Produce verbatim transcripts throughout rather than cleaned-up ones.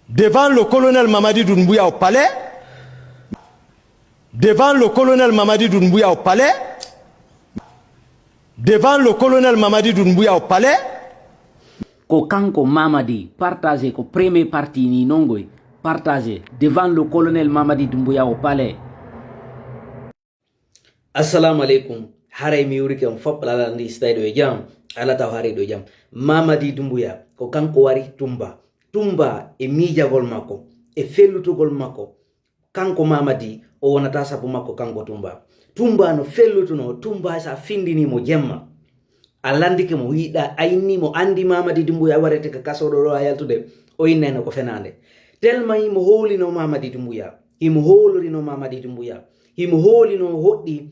Devant le colonel Mamadi Doumbouya au palais, devant le colonel Mamadi Doumbouya au palais, devant le colonel Mamadi Doumbouya au palais. Ko kanko Mamadi, partagé ko premier partie ni nongoy, partagé devant le colonel Mamadi Doumbouya au palais. Assalamu aleykum. Haray mi yurike on fof lala ndi si tawi ɗo e jam. Ala taw haray ɗo e jam. Mamadi Doumbouya ko kanko wari Tumba. Tumba e miijagol makko, e fellutugol makko. Kanko Mamadi o wonata sabu makko kanko Tumba. Tumba no fellutuno, Tumba sa findini mo jemma. A landike mo, yiɗa a inni mo, andi Mamadi Doumbouya warete ka kaso ɗo ɗo a yaltude. O innayno ko fenande. Tellement himo hoolino Mamadi Doumbouya. Himo hoolorino Mamadi Doumbouya. Himo hoolino hoɗɗi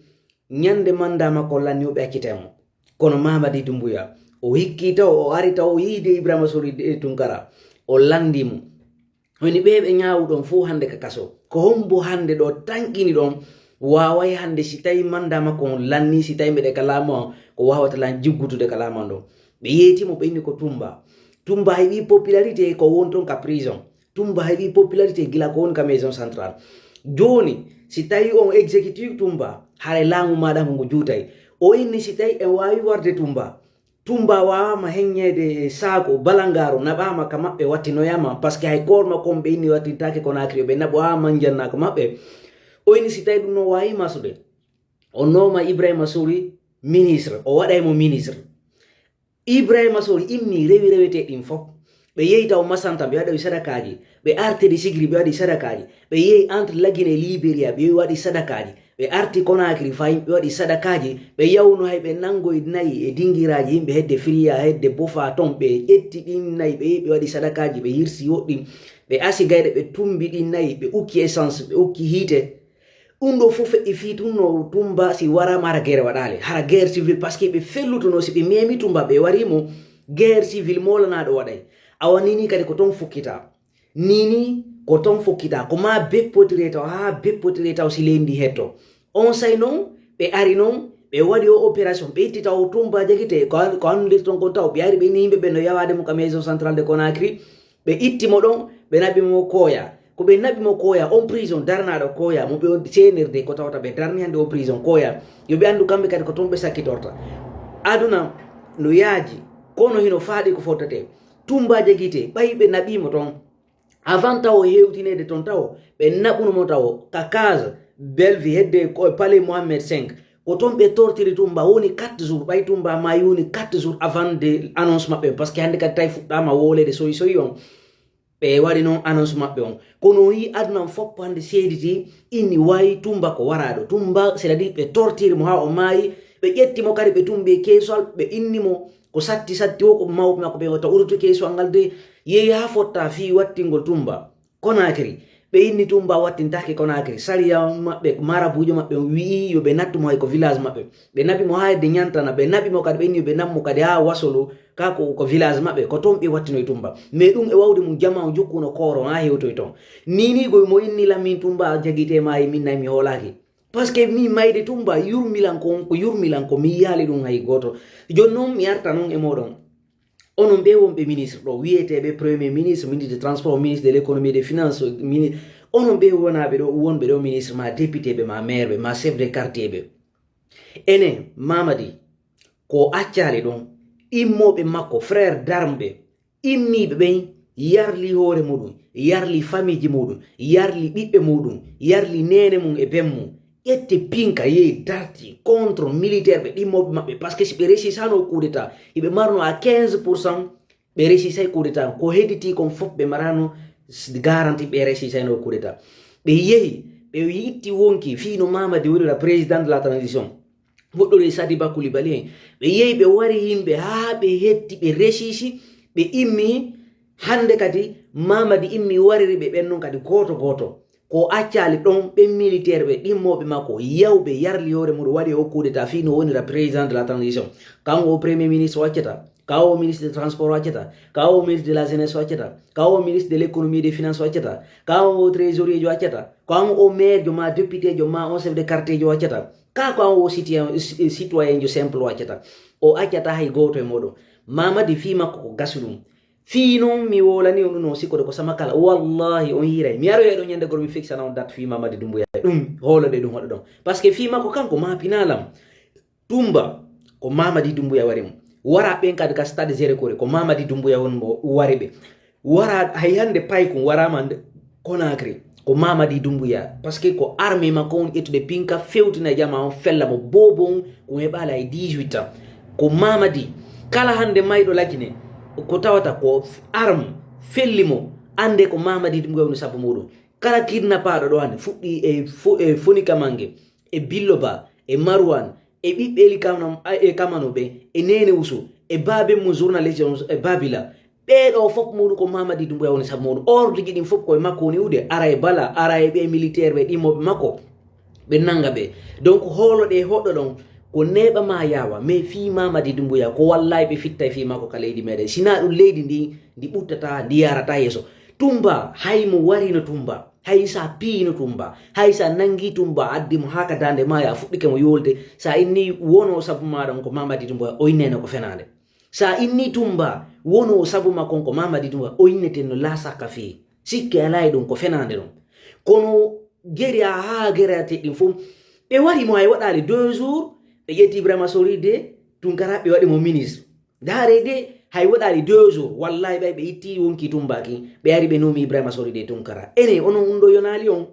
ñande manda makko lanni o ɓe accitay mo. Kono Mamadi Doumbouya o hikki taw o ari taw o yiide Ibrahima Sori e Tunkara. O landi mo. Woni ɓe ɓe ñaawu ɗon fof hannde ka kaso. Ko hombo hannde ɗo tanƴini ɗon waaway hannde si tawi manda makko on lanni, si tawi mbeɗe ka laamu on, ko waawata lan jiggutude ka laamu on ɗon. Ɓe yeeti mo ɓe inni ko Tumba. Tumba heɓi popularité ko won ton ka prison. Tumba heɓi popularité gila ko woni ka maison centrale. Jooni si tawi on exécutif Tumba, haray laamu maɗa ngo juutay. O inni si tawi en waawi warde Tumba, Tumba waawama heññeede e saako balangaaru naɓaama ka maɓɓe wattinoyama, parce que hay koor makko on ɓe inni wattintaake Conakry, ɓe naɓoyama njanna ko maɓɓe. O inni si tawi ɗum noon waawi masude, o nooma Ibrahima Sori ministre, o waɗay mo ministre. Ibrahima Sori immi rewi rewete ɗin fof. Ɓe yehi taw Masanta, ɓe waɗi sadakaaji. Ɓe artiri Sigiri, ɓe waɗi sadakaaji. Ɓe yehi entre Lagine e Liberia, ɓe waɗi sadakaaji. Ɓe arti Conakry fayin, ɓe waɗi sadakaaji. Ɓe yawno hay ɓe nangoy nayi e dingiraaji yimɓe hedde Firiya, hedde Bofa ton. Ɓe ƴetti ɗin nayi, ɓe yehi ɓe waɗi sadakaaji, ɓe hirsi woɗɗi. Ɓe asi gayɗe, ɓe tumbi ɗin nayi, ɓe ukki essence, ɓe ukki hiite. Ɗum ɗo fof feƴƴi fii tun no Tumba si waraama hara guerre waɗaali, hara guerre civile, parce que ɓe fellutuno si ɓe memi Tumba ɓe wari mo guerre civile moolanaaɗo waɗay. Awa nini kadi ko ton fukkita. Nini ko ton fukkita. Ko ma beppotire taw, haa beppotire taw si leydi hetto. On say noon, ɓe ari noon, ɓe waɗi o opération, ɓe itti taw Tumba Jagite, ko an-, ko anndude ton kon taw, ɓe ari ɓe ni yimɓe ɓe no yawaade mo ka maison centrale de Conakry, ɓe itti mo ɗon, ɓe naɓi mo Koya. Ko ɓe naɓi mo Koya, on prison darnaaɗo Koya, mo ɓe on seenirde ko tawata ɓe darni hannde on prison Koya. Yo ɓe anndu kamɓe kadi ko toon ɓe sakkitorta. Aduna no yaaji, kono hino faaɗi ko fottete. Tumba Jagite, ɓay ɓe naɓi mo toon. Avant tawo hewtineede toon tawo, ɓe naɓuno mo tawo ka case Bellevue hedde ko palais Mohammed cinq. Ko toon ɓe tortiri Tumba, woni quatre jours, ɓay Tumba maayi woni quatre jours avant de annonce maɓɓe, parce que hannde kadi tawi fuɗɗaama wooleede soyi soyi on. Ɓe waɗi noon annonce maɓɓe on. Kono o yii aduna on fof hannde seediti, inni waayi Tumba ko waraaɗo. Tumba, c'est-à-dire ɓe tortiri mo haa o maayi, ɓe ƴetti mo kadi ɓe tumbi e keesuwal, ɓe inni mo ko satti satti o, ko mawɓe makko ɓe watta urutu keesuwal ngal de, yehi haa fotta fii wattingol Tumba Conakry. Ɓe inni Tumba wattintaake Conakry, sariya maɓɓe, marabuujo maɓɓe on wi'i yo ɓe nattu mo hay ko village maɓɓe. Ɓe naɓi mo haa hedde Ñantana, ɓe naɓi mo kadi, ɓe inni yo ɓe naɓ mo kadi haa Wasolo, ka ko, ko village maɓɓe, ko toon ɓe wattinoy Tumba. Mais ɗum e wawde mum jama o jokkuno kooro haa hewtoy toon. Nini goy mo inni lan min Tumba Jagite maayi, min nay mi hoolaaki. Parce que mi mayde Tumba yurmilan ko, ko yurmilan ko, mi yiyaali ɗum hay gooto. Jooni noon mi arta noon e mooɗon. Onon ɓe wonɓe ministre ɗo, wiyeteeɓe premier ministre, ministre de transport, ministre de l'économie et des finances, mini-, onon ɓe wonaaɓe ɗo, wonɓe ɗo ministre, ma député ɓe, ma maire ɓe, ma chef de quartier ɓe. Enen, Mamadi, ko accaali ɗon, immooɓe makko, frère d'armes ɓe, immiiɓe ɓen, yarli hoore muɗum, yarli famille ji muɗum, yarli ɓiɓɓe muɗum, yarli neene mum e ben mum, ƴetti pinka, yehi darti contre militaire ɓe, ɗimmooɓe maɓɓe, parce que si ɓe résistano coup d'état, hiɓe marno à quinze pour cent, ɓe résistay coup d'état, ko hedditi kon fof ɓe marano s-, garanti ɓe résistayno coup d'état. Ɓe yehi, ɓe itti wonki, fii no Mamadi wonira président de la transition. Fuɗɗori Sadiba Coulibaly en. Ɓe yehi, ɓe wari yimɓe haa ɓe hetti, ɓe resisi, ɓe immi. Hannde kadi Mamadi immi wariri ɓe ɓen non kadi gooto gooto. Ko accaali ɗon, ɓen militaire ɓe, ɗimmooɓe makko, yawɓe yarli hoore muɗum, waɗi o coup d'état fii no wonira président de la transition. Kanko o premier ministre o accata, kanko o ministre de transport o accata, kanko o ministre de la jeunesse o accata, kanko o ministre de l'économie et des finances o accata, kanko o trésorier jo accata, kanko o maire jo ma député jo ma on chef de quartier jo accata, ka kanko o citoyen, citoyen jo simple o accata. O accata hay gooto e mooɗon. Mamadi fii makko ko gasu ɗum. Fii non mi wolani on ɗum on sikkoto ko sama kala. Wallahi on yiiray. Mi aroya ɗon ñande goro mi fiksana on date fii Mamadi Dumbuya. Ɗum hoolode ɗum hoɗo ɗon. Parce que fii makko kanko ma pinalam. Tumba ko Mamadi Dumbuya wari mo. Wara ɓen kadi ka stade Zéro Kori ko Mamadi Dumbuya won mo wari ɓe. Wara hay hande paykun warama nde Conakry ko Mamadi Dumbuya, parce que ko armée makko on ƴettude pinka fewtina jama on fella mo bobo on ko heɓala e dix-huit ans. Ko Mamadi kala hande mayɗo Lagine ko tawata ko arme felli mo, ande ko Mamadi Dumbuya woni sabu muɗum. Kala kidnapaɗo ɗo hande fuɗɗi e fo-, e Fonikamange, e Billoba, e Marwan, e ɓiɓɓe Eli Kamano, e Kamano ɓe, e Nene Usu, e baben mum journaliste on, e Babila. Ɓee ɗo fof muɗum ko Mamadi Dumbuya woni sabu muɗum. Ordre ji ɗin fof koye makko woni iwde. Ara e Bala, ara e ɓe militaire ɓe ɗimmoɓe makko. Ɓe nanga ɓe. Donc hoolo ɗe hoɗɗo ɗon ko neeɓa ma yaawa. Mais fii Mamadi Dumbuya ko wallahi ɓe fittay fii makko ka leydi meɗen. Sina ɗum leydi ndi, ndi ɓuttata, ndi yarata yeeso. Tumba, hay mo warino Tumba. Hay sa piyino Tumba. Hay sa nangi Tumba, addi mo haa ka dande ma ya fuɗɗike mo yolde. Sa inni wono sabu ma ɗon ko Mamadi Dumbuya, o inneno ko fenande. Sa inni Tumba, wono sabu ma kon ko Mamadi Dumbuya, o inneten no la sakka fii. Sikke alaa e ɗum ko fenande ɗum. Kono geri a haa geri a teɗɗin fof. Ɓe wari mo hay waɗali deux jours, ɓe ƴetti Ibrahima Sori de Tunkara, ɓe waɗi mo ministre. Ndaare de, hay waɗali deux jours, wallahi ɓay ɓe itti wonki Tumba ki, ɓe ari ɓe nomi Ibrahima Sori de Tunkara. Ene, onon ɗum ɗo yonali on.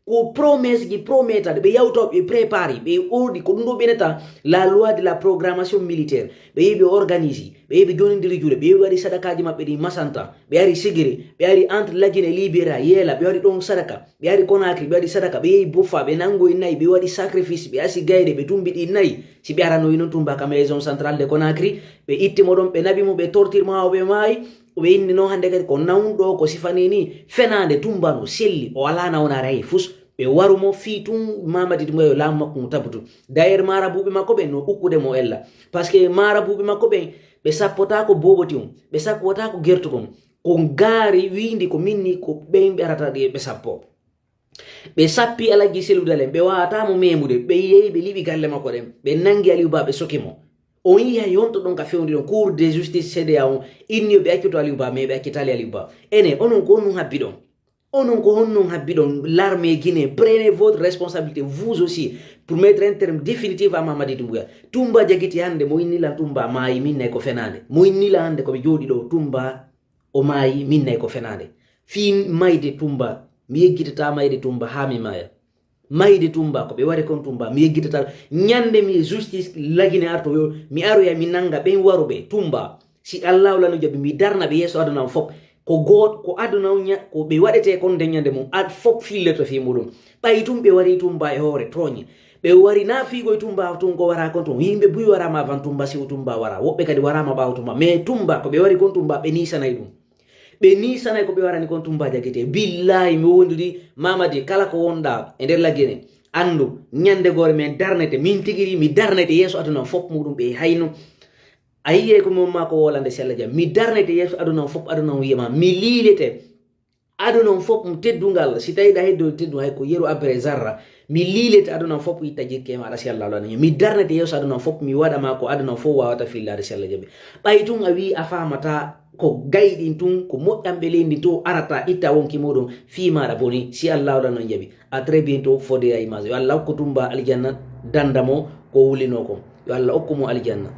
Ko promesse ji prometade, ɓe yawta, ɓe prépare, ɓe ordi, ko ɗum ɗo ɓe neta la loi de la programmation militaire. Ɓe yi ɓe organise, ɓe yi ɓe jonidiri juuɗe, ɓe yi ɓe waɗi sadakaji maɓɓe ɗi masanta, ɓe ari Sigiri, ɓe ari entre Lagine e Libéria, Yeela, ɓe waɗi ɗon sadaka, ɓe ari Conakry, ɓe waɗi sadaka, ɓe yehi Boffa, ɓe nango e nayi, ɓe waɗi sacrifice, ɓe asi gayɗe, ɓe tumbi ɗi nayi. Si ɓe aranoyi non Tumba ka maison centrale de Conakry, ɓe itti mo ɗon, ɓe naɓi mo, ɓe tortir mo haa o ɓe maayi, o ɓe inni non hande kadi ko nawnɗo, ko sifani ni, fenande Tumba no selli, o alaa nawnaare hay fus. Ɓe waru mo fii tun Mamadi Dumbuya yo laamu makko ngu tabutu. D'ailleurs, maarabuɓe makko ɓen no ukkude mo ella. Parce que maarabuɓe makko ɓen, ɓe sappotaako booboti on, ɓe sappotaako gertugol. Ko ngaari wiindi ko minni ko ɓen ɓe arata ɗi ɓe sappo. Ɓe sappi Alhaji Cellou Dalein, ɓe wawata mo memude, ɓe yehi ɓe liɓi galle makko ɗen, ɓe nangi Aliou Ba ɓe soki mo. On yiya yonto ɗon ka fewndi ɗon, Cour de justice C D A O on inni yo ɓe accoto Aliou Ba, mais ɓe accitali Aliou Ba. Ene, onon ko honɗum habbi ɗon? Onon ko honɗum habbi ɗon? L'armée guinéen, prenez votre responsabilité, vous aussi, pour mettre un terme définitif à Mamadi Doumbouya. Tumba Jagiti hande, mo inni lan Tumba maayi, min nay ko fenande. Mo inni lan hande ko ɓe jooɗi ɗo, Tumba o maayi, min nay ko fenande. Fii mayde Tumba, mi yeggitata mayde Tumba haa mi maaya. Mayde Tumba, ko ɓe wari kon Tumba, mi yeggitata. Ñande mi justice lagine arto yo, mi aroya mi nanga ɓen waruɓe Tumba. Si Allahu lanu jaɓi, mi darna ɓe yeeso aduna on fop. Ko goot, ko aduna on ña-, ko ɓe waɗete kon nden ñande mum, ad fop filleto fii muɗum. Ɓay tum ɓe wari Tumba e hoore tooñe. Ɓe wari na fiigo e Tumba tun ko wara kon tun. Yimɓe buy warama avant Tumba, si o Tumba wara. Woɓɓe kadi warama ɓaawo Tumba. Mais Tumba, ko ɓe wari kon Tumba, ɓe niisanay ɗum. Ɓe niisanay ko ɓe warani kon Tumba Jagite. Billahi, mi wondiri Mamadi, kala ko wonɗa e nder lagene, andu, ñande gore men darnete, min tigiri mi darnete yeeso aduna on fop muɗum ɓe hayno. A yiyey ko mon ma ko wolande sella jam. Mi darnete yeeso aduna on fop, aduna on wiyama. Mi liilete. Aduna on fop mo teddungal, si tawi ɗa heddo teddu hay ko yeru abbere zarra. Mi liilete aduna on fop itta jikke maɗa si Allah lana. Mi darnete yeeso aduna on fop, mi waɗa ma ko aduna on fop wawata fillade si Allah jaɓi. Ɓay tun a wi a famata ko gayɗin tun, ko moƴƴanɓe leydi to arata itta wonki muɗum fii maɗa boni si Allah lana jaɓi. À très bientôt, Fodé à Image. Yo Allah hokku Tumba aljanna dandamo ko wulino kon. Yo Allah hokku mo aljanna.